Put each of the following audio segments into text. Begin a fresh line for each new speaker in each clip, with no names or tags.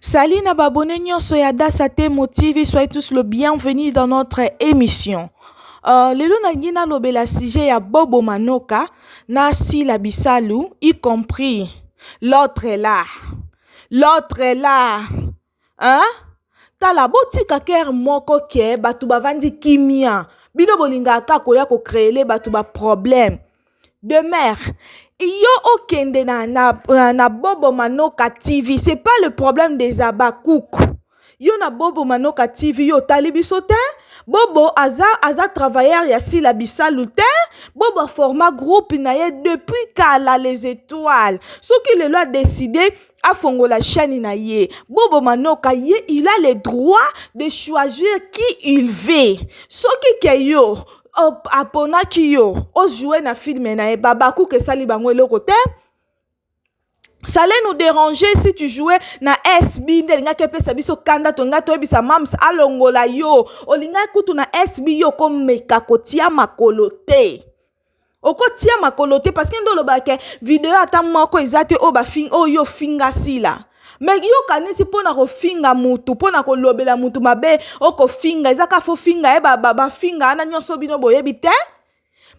Salut na ba abonnes nyonso ya Dasa Temo TV, soyez tous le bienvenu dans notre émission. Lelo nalingi nalobela sujet ya Bobo Manoka na Sila Bisalu, y compris l'autre là. L'autre là. Hein? Tala botika kere moko ke bato bavandi kimia. Bino bolingaka kaka koya kocréer bato ba problème. Demeure yo okende na Bobo Manoka TV, c'est pas le problème des Abakouk. Yo na Bobo Manoka TV yo otali biso te. Bobo aza travailleur ya Sila Bisalu te. Bobo aforma groupe na ye depuis kala les étoiles. Soki lelo a décidé afongola chaîne na ye, Bobo Manoka ye il a le droit de choisir qui il veut. Soki ke yo aponaki yo ojouer na film na ye, babakuka esali bango eloko te. Ça allait nous déranger si tu jouais na SB nde alingaki epesa biso kanda, tolingai toyebisa mams alongola yo. Olingaki kutu na SB yo komeka kotia makolo te, okotia makolo te, parce que nde olobaka video ata moko eza te oyo oyo ofinga Sila. Mais yo kanisi mpona kofinga mutu, mpona kolobela mutu mabe, okofinga eza kaka fo finga ye, bafinga wana nyonso bino boyebi te.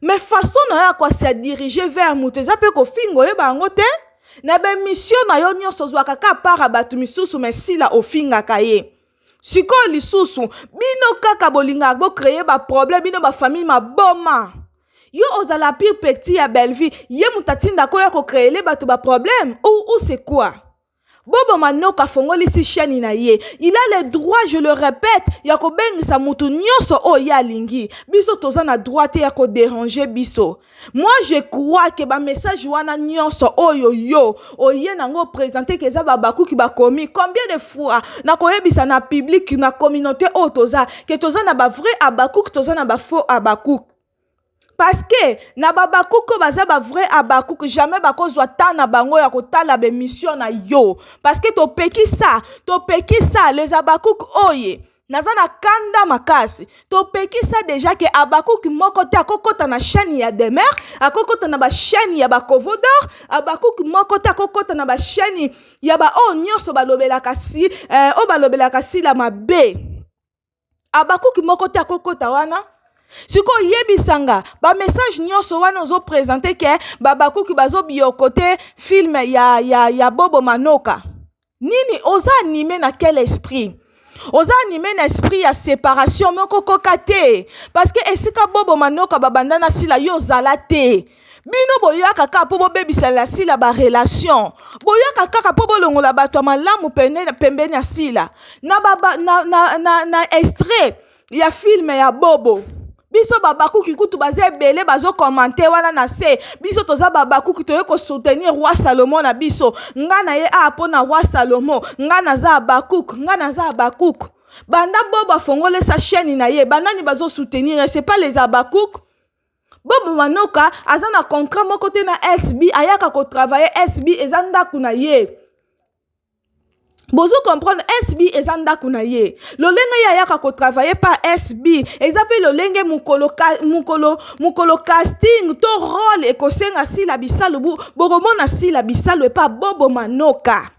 Mais façon na yo ya kosa diriger vers mutu eza mpe kofinga, oyeba yango te. Na baémission na yo nyonso ozwaka kaka part ya bato misusu, mais Sila ofingaka ye. Sikoyo lisusu bino kaka bolingaka bocréer baproblème, bino bafamille maboma. Yo ozala pire petit ya Bellevue, ye moto atindaka oyo kocréer bato baproblème ou c'est quoi? Bobo Manoka afongolisi chaîne na ye, il a le droit, je le répète, ya kobengisa mutu nyonso oyo ye alingi. Biso toza na droit te ya kodéranger biso. Moi je crois ke bamessage wana nyonso oyo yo oye nango présente ke eza babakuki bakomi. Combien de fois nakoyebisa na public, na communauté oyo toza, ke toza na bavrai abakuki, toza na bafaux abakuki? Parce que na babakuki oyo baza bavrai abakuki, jamais bakozwa temps na bango ya kotala baémission na yo, parce que topekisa, topekisa les abakuki oye naza na kanda makasi. Topekisa déjà ke abakuki moko te akokɔta na chaîne ya Demer, akokɔta na bachaîne ya bakovo d'or. Abakuki moko te akokɔta na bachaîne ya baoyo nyonso balobelaka si oyo balobelaka Sila mabe. Abakuki moko te akokɔta wana. Sikoyo oyebisanga, bamessage nyonso wana ozoprésente ke babakuki bazobiyoko te film ya Bobo Manoka nini, oza animé na quel esprit? Oza animé na esprit ya séparation moko koka te, parce que esika Bobo Manoka babanda na Sila, yo ozala te. Bino boyaka kaka mpo bobebisela Sila barelation, boyaka kaka mpo bolongola bato ya malamu pembeni ya Sila na extrait ya film ya Bobo. Biso babakuki kutu baza ebele bazocommenter wana na se. Biso toza babakuki, toye kosoutenir roi Salomo na biso. Nga na ye a mpo na roi Salomo, nga naza abakuk, nga naza abakuk. Banda Bobo afongolesa chaîne na ye, banani bazosoutenir? C'est pas les abakuk. Bobo Manoka aza na contrat moko te na SB, ayaka kotravailler. SB eza ndako na ye, bozo comprendre? SB eza ndako na ye. Lolenge ye ayaka kotravailler pa SB eza mpe lolenge mokolo casting to rôle ekosenga Sila Bisalu, bokomona Sila Bisalu epa Bobo Manoka.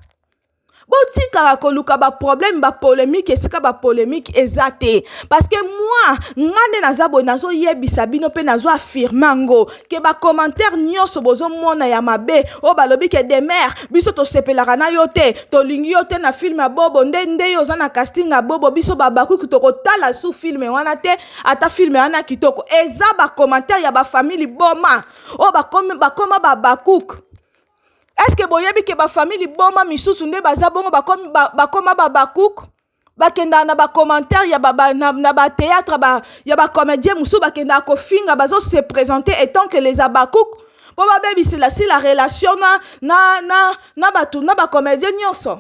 Botikaka koluka baproblème, bapolémique esika bapolémique eza te. Parce que moi, nga nde naza boye, nazoyebisa bino mpe nazoaffirmer yango ke bacommentaire nyonso bozomona ya mabe oyo balobi ke Demer, biso tosepelaka na yo te, tolingi yo te na film ya Bobo, nde yo oza na casting ya Bobo, biso babakuki tokotala su film wana te, ata film wana kitoko. Eza bacommentaire ya bafamille boma oyo bakoma babakuke. Est-ce boyebi ke bafamille boma misusu nde baza bongo, bakoma babakuke, bakendaka na bacommentaire ya na bathéâtre ya bacomédien mosusu, bakendaka kofinga, bazose présenter étant que les abakuke mpo babebisela si la relation na bato na bacomédien nyonso?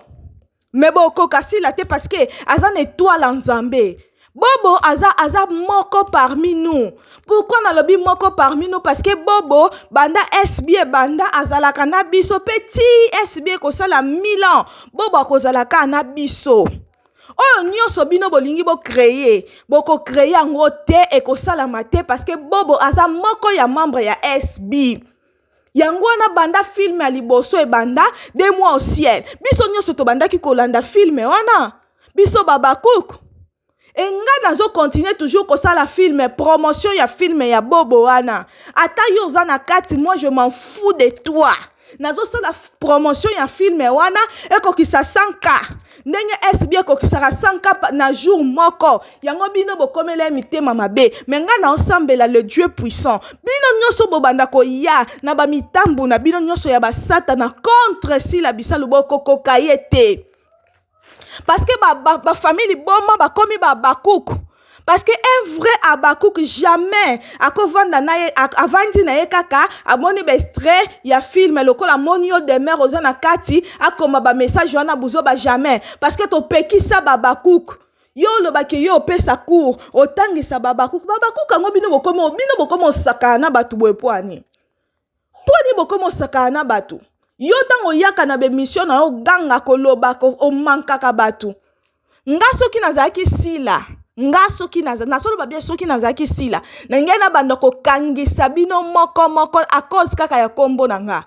Mais bokoka Sila te, parce que aza na étoile ya Nzambe. Bobo aza moko parmi nous. Pourquoi nalobi moko parmi nous? Parce que Bobo, banda SB ebanda, azalaka na biso, mpe ti SB ekosala 1000 ans, Bobo akozalaka na biso. Oyo nyonso bino bolingi bocréer, bokocréer yango te, ekosalama te, parce que Bobo aza moko ya membre ya SB. Yango wana banda film ya liboso ebanda de moi au ciel, biso nyonso tobandaki kolanda film wana, biso babakuk. E nga nazo continuer toujours kosala film, promotion ya film ya Bobo wana. Ata yo oza na kati, moi je m'en fous de toi. Nazosala promotion ya film wana ekokisa 100K, ndenge SB ekokisaka 100K na jour moko. Yango bino bokomela ye mitema mabe, me nga naosambela le Dieu puissant. Bino nyonso bobanda koya na bamitambo na bino nyonso ya basatana contre Sila Bisalu, bokokoka ye te. Parce que ba famille liboma bakomi ba bakuku. Parce que un vrai Habacuc jamais akovanda na ye, avandi na ye kaka amoni ba extrait ya film lokola amoni yo demeure oza na kati, akoma ba message wana buzoba jamais. Parce que topekisa ba Habacuc. Yo olobaki yo opesa cours, otangisa ba Habacuc. Ba Habacuc yango bino bokomi, bino bokomi osakana na bato boye pwani. Pwani bokomi osakana na bato. Yo ntango oyaka na bemission na yo ganga koloba omankaka bato. Nga soki nazalaki Sila, nga soki nazoloba bien, soki nazalaki Sila, na ngai nabanda kokangisa bino moko moko à cause kaka ya kombo na nga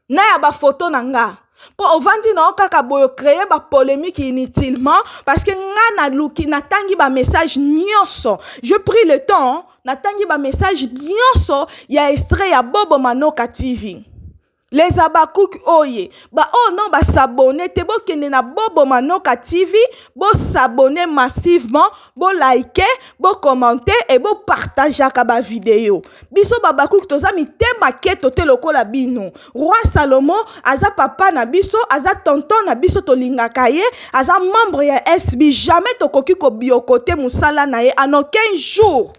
na ya bafoto na nga. Mpo ovandi na yo kaka boye créer ba polémique inutilement, parce que nga naluki natangi ba message nyonso. Je pris le temps, natangi ba message nyonso ya extrait ya Bobo Manoka TV. Les Habacuc oye ba oyo non basabone te, bokende na Bobo Manoka TV, bosabone massivement, bolike, bokommente e bopartageaka bavideo. Biso Babakuki toza mitema keto te lokola bino. Roi Salomo aza papa na biso, aza tonton na biso, tolingaka ye, aza membre ya SB. Jamais tokoki kobioko te mosala na ye en aucun jour.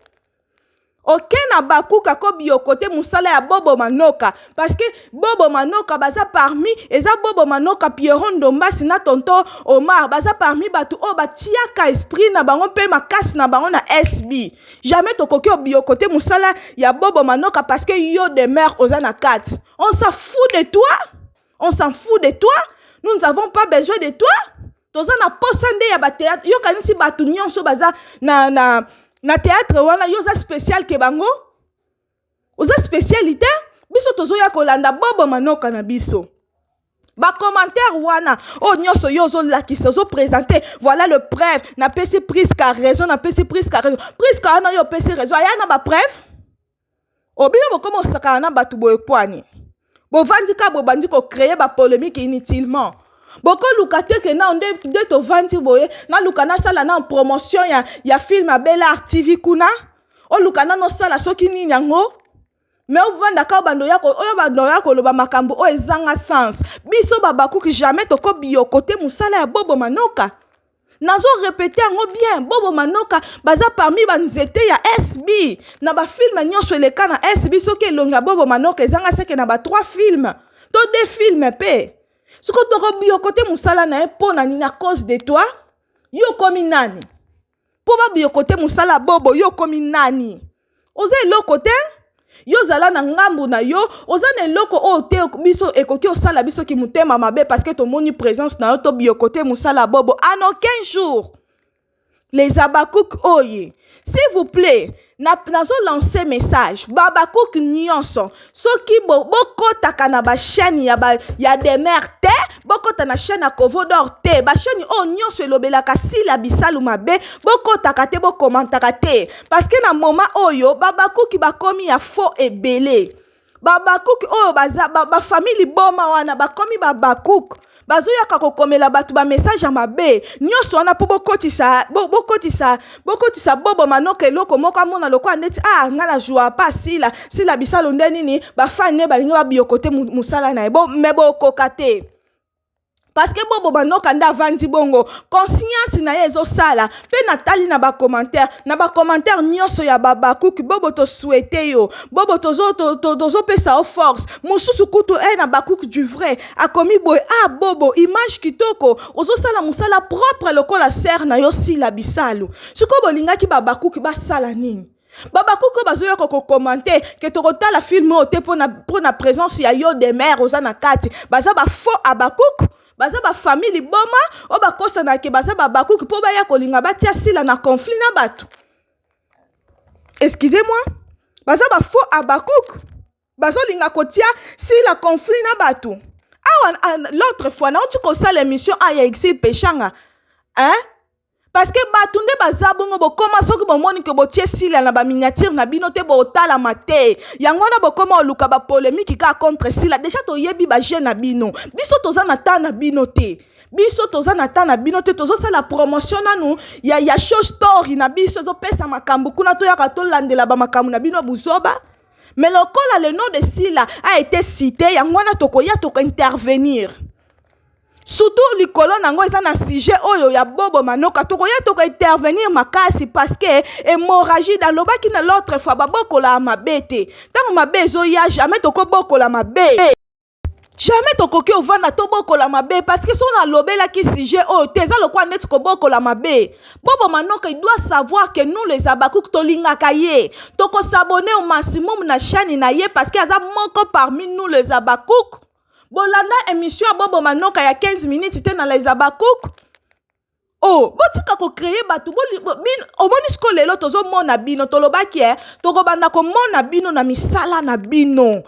Aucun Habacuc akobiyoko te mosala ya Bobo Manoka, parce que Bobo Manoka baza parmi, eza Bobo Manoka, Pierrot Ndombasi na tonton Omar, baza parmi bato oyo batiaka esprit na bango mpe makasi na bango na SB. Jamais tokoki obiyoko te mosala ya Bobo Manoka parce que yo demeure oza na kati. On s'en fout de toi, on s'en fout de toi, nous n'avons pas besoin de toi. Toza na posa nde ya bathéâtre. Yo kanisi bato nyonso baza na théâtre wana, yo oza spécial ke bango? Oza spécialité? Biso tozoya kolanda Bobo Manoka na biso. Bacommentaire wana oyo nyonso yo ozolakisa, ozoprésente, voilà le preuve. Napesi Priska raison, napesi Priska raison. Priska wana oyo opesi raison, aya na bapreuve? Obino bokoma osakana na bato boye pwani? Bovandi ka bobandi kocréer bapolémique inutilement. Bokoluka te ke na nde tovandi boye, naluka nasala na promotion ya film ya Bel Art TV kuna, oluka nano osala soki nini yango. Me ovandaka oyo bando oya koloba makambo oyo ezanga sens. Biso babakuki jamais tokobiyoko te mosala ya Bobo Manoka. Nazo répéter yango bien, Bobo Manoka baza parmi banzete ya SB. Na bafilm nyonso eleka na SB, soki elongi ya Bobo Manoka ezanga seke na ba 3 film to 2 film mpe. Soki tokobiyoko te mosala na ye, mpo na nini? À cause de toi? Yo okomi nani mpo babiyoko te mosala Bobo? Yo okomi nani? Oza eloko te. Yo ozala na ngambu na yo, oza na eloko oyo te. Biso ekoki osala biso ki motema mabe parce que tomoni présence na yo, tobiyoko te mosala Bobo en aucun jour. Les Habacuc oye, s'il vous plaît, nazolancer message, Babacook nyonso, soki bokɔtaka na bachaîne ya demer te, bokɔta na chaîne ya Kovodor te, bachaîne oyo nyonso elobelaka Sila Bisalu mabe, bokɔtaka te, bokomantaka te, parce que na moment oyo babakuki bakomi ya faux ebele. Babakuki oyo baza bafamille liboma wana bakomi babakuk, bazoyaka kokomela bato bamessage ya mabe nyonso wana mpo bokotisa Bobo Manoka eloko moko amona lokola ndeti ah, ngai na joua pa Sila, Sila Bisalo nde nini, bafani ne balingi babiyoko te mosala na ye bo, me bokoka te parce que Bobo Manoka nde avandi bongo, conscience na ye ezosala. Mpe natali na bacommentaire nyonso ya babakuki: "Bobo, tosouhaite yo, Bobo, tozopesa yo force." Mosusu kutu e na bakuki du vrai akomi boye: "Ah Bobo, image kitoko, ozosala mosala propre lokola sœur na yo Sila Bisalu." Sikoyo bolingaki babakuki basala nini? Babakuki oyo bazoyoka kokommente ke tokotala film oyo te mpo na présence ya yo demer oza na kati, baza bafaux Habacuc, baza bafamille liboma oyo bakosanaka baza babakuki mpo baya kolinga batia Sila na conflit na bato. Excusez-moi, baza bafaux Habacuc. Bazolinga kotia Sila conflit na bato. Awa l'autre fois nauti kosala émission a ya Exil Peshanga, hein? Parce que bato nde baza bongo. Bokoma soki bomoni ke botie Sila na baminiature na bino te, botalama te. Yango wana bokoma oluka bapolémique kaka contre Sila. Déjà toyebi baje na bino. Biso toza na ta na bino te, biso toza na ta na bino te. Tozosala promotion nanu ya show story na biso, ezopesa makambo kuna. Toyaka tolandela bamakambo na bino buzoba. Mais lokola le nom de Sila a été cité, yango wana tokoya, tokointervenir, surtout likolo nango eza na sujet oyo ya Bobo Manoka. Tokoya, tokointervenir makasi parce que hémorragie nalobaki na l'autre fois, babokola mabe te. Ntango mabe ezoya, jamais tokobokola mabe, jamais tokoki ovanda tobokola mabe, parce que soki nalobelaki sujet oyo te, eza lokola neti kobokola mabe. Bobo Manoka, il doit savoir que nous les Abakouk tolingaka ye, tokos'abonner au maximum na chaîne na ye parce que aza moko parmi nous les Abakouk. Bolanda émission ya Bobo Manoka ya 15 minutes te na les Abakouk. Oh, botika kocréer bato. Omoni siko lelo tozomona bino, tolobaki e tokobanda komona bino na misala na bino.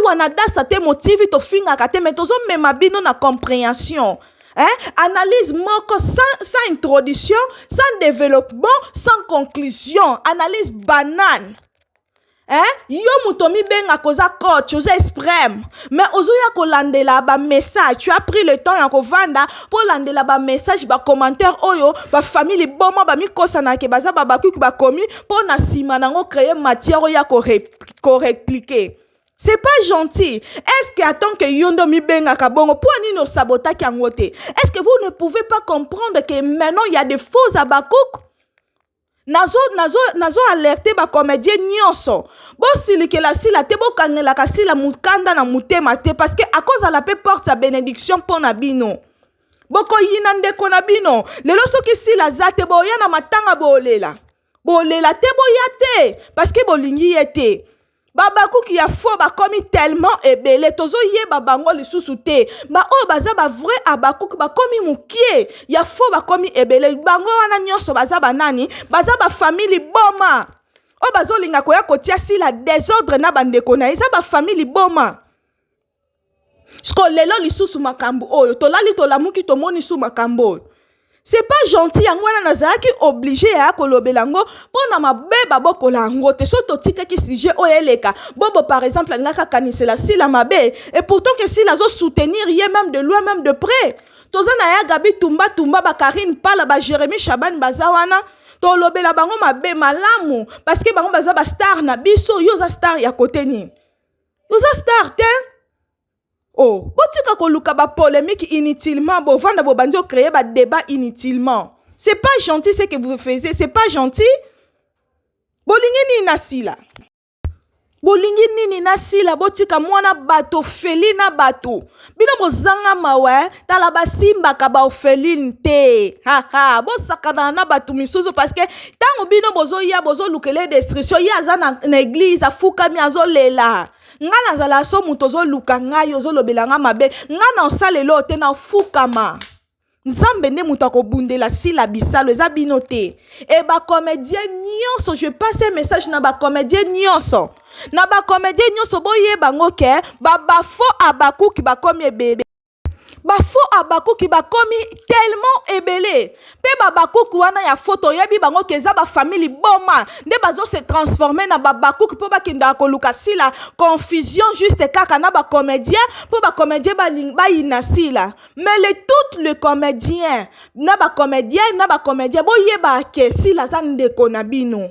Awa na Dasa te motivi, tofingaka te, me tozomema bino na compréhension, hein? Analyse moko sans introduction, sans développement, sans conclusion, analyse banane, hein? Yo moto omibengaka oza coach, oza exprime, mais ozoya kolandela bamessage. Tu as pris le temps ya kovanda mpo olandela bamessage, bacommentaire oyo bafamille liboma bamikosanaka baza babakuki bakomi mpo na nsima nango créer matière oyo ya korépliquer. C'est pas gentil. Est-ce que attends que yo nde omibengaka bongo, mpo nini osabotaki yango te? Est-ce que vous ne pouvez pas comprendre que maintenant il y a des faux abakouk? Nazo alerte bacomédien nyonso, bosilikela Sila te, bokangelaka Sila mokanda na motema te, parce que akozala mpe porte ya bénédiction mpo na bino. Bokoyina ndeko na bino lelo. Soki Sila aza te, boya na matanga, bolela, bolela te, boya te, parce que bolingi ye te. Babakuki ya faux bakomi tellement ebele, tozoyeba bango lisusu te. Baoyo baza bavrai abakuki bakomi mokie, ya faux bakomi ebele. Bango wana nyonso baza banani? Baza bafamille liboma oyo bazolinga koya kotia Sila désordre na bandeko na ye. Eza bafamille liboma. Siko lelo lisusu makambo oyo tolali, tolamuki, tomoni su makambo oyo, c'est pas gentil. Yango wana nazalaki obligé ya kolobela yango mpo na mabe babokola yango te. So totikaki sujet oyo eleka, Bobo par exemple alingaki akanisela Sila mabe, et pourtant ke Sila azosoutenir ye même de loin, même de près. Toza na ya Gabi Tumba Tumba, bakarine Pala, baJérémi Chabani, baza wana, tolobela bango mabe malamu parce que bango baza bastar na biso. Yo oza star ya kote nini? Oza star te. Oh, botika koluka bapolémique inutilement. Bovanda, bobandi ocréer badébat inutilement. C'est pas gentil ce que vous faisiez, c'est pas gentil. Bolingi nini na Sila? Bolingi nini na Sila? Botika mwana bato feli na bato. Bino bozanga mawa. Tala, basimbaka baorpheline te. Haha, bosakana na bato misusu, parce que ntango bino bozoya, bozolukela destruction, ye aza na église, afukami, azolela. Nga nazala so moto ozoluka ngai, ozolobela nga mabe, nga na osalela oyo te, na ofukama. Nzambe nde moto akobundela Sila Bisalo, eza bino te. E bacomédien nyonso, je passe un message na bacomédien nyonso, na bacomédien nyonso, boyeba ngo ke babafaux abakuki bakomi ebele, bafaux abakuki bakomi tellement ebele. Mpe babakuki wana ya faux, toyebi bango ke eza bafamille liboma nde bazose transformer na babakuki mpo bakendaka koluka Sila confusion, juste kaka na bacomédien, mpo bacomédien bayina Sila. Mais le toutes le comédien na bacomédien na bacomédien, boyeba ke Sila aza ndeko na bino.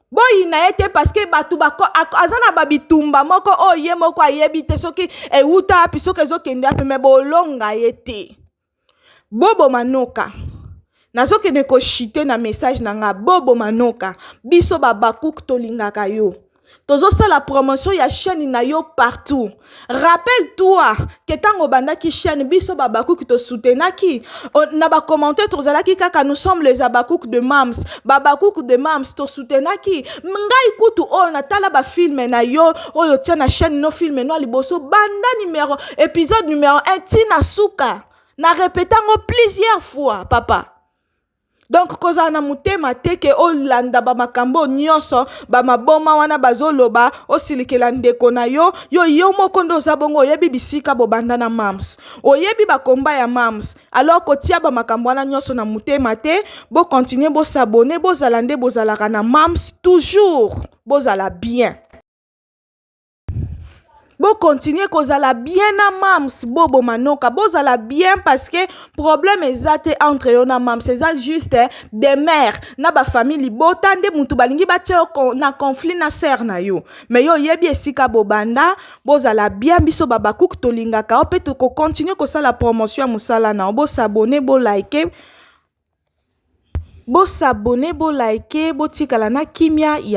Boyina ye te, parce que bato aza na babitumba moko oyo ye moko ayebi te soki ewuta api, soki ezokende api, me bolonga ye te. Bobo Manoka, nazokende koshite na message na nga. Bobo Manoka, biso babakuku tolingaka yo, tozosala promotion ya chaîne na yo partout. Rappelle-toi ke ntango obandaki chaîne, biso babakuki tosoutenaki na bacommentaire, tozalaki kaka: "Nous sommes les abakuku de mams, babakuku de mams." Tosoutenaki. Ngai kutu oyo natala bafilme na yo oyo otia na chaîne no, filme no ya liboso, banda numéro épisode numéro 1 ntina suka, na répéter yango plusieurs fois, papa. Donc kozala na motema te ke olanda bamakambo nyonso, bamaboma wana bazoloba, osilikela ndeko na yo. Yo moko nde oza bongo, oyebi bisika bobanda na mams, oyebi bakomba ya mams. Alors kotia bamakambo wana nyonso na motema te. Bocontinuer, bos'abonner, bozala nde bozalaka na mams toujours, bozala bien, bocontinuer kozala bien na mams. Bobo Manoka, bozala bien, parce que problème eza te entre yo na mams. Eza juste des mères na bafamille libota nde mutu balingi batia yo na conflit na sœur na yo. Mais yo oyebi esika bobanda, bozala bien. Biso babakuku tolingaka yo mpe tokocontinuer kosala promotion ya mosala na yo. Bos'abonner, bolike, bos'abonner, bolike, botikala na kimia ya